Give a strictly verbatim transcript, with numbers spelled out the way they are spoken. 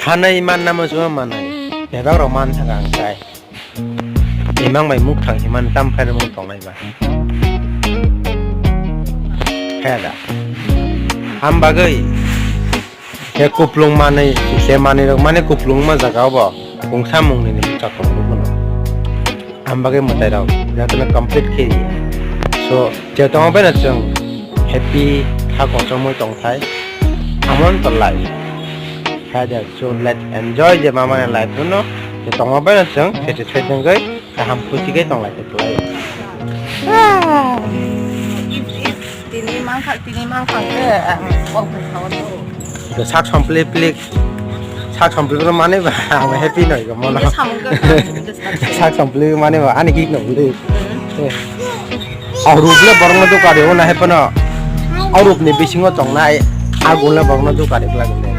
Hanai man namo chuma manai. Bebak rok man thang ang sai. Imang bai muk thang himan tam phai mung tongnai ba. Khe da. Am bagwi. Khe kuplung manwi, khe manwi rok mane kuplung ma jaga obo. Kungsa mung ni ni chakong rok no. Ang bagwi mwtai rok jotono complete khe rw. So, je tongma bai no chwng happy kha kochomwi tong thai. Amon to life. Kha de, so let's enjoy je mama ni life no. Je tongma bai no chwng satisfied wngwi kaham khusi khe tong lai khe klai. Tini mangkha, tini mangkha khe ang kok bwkha o. Sak sompli plik. Sak sompli mani ba ang happy noi ko mono. Sak sompli mani ba ani gik no buli. Arup le borok no dukari o na hepano. Arup ni bisingo tongnai. Agun le borok no dukari bla gule.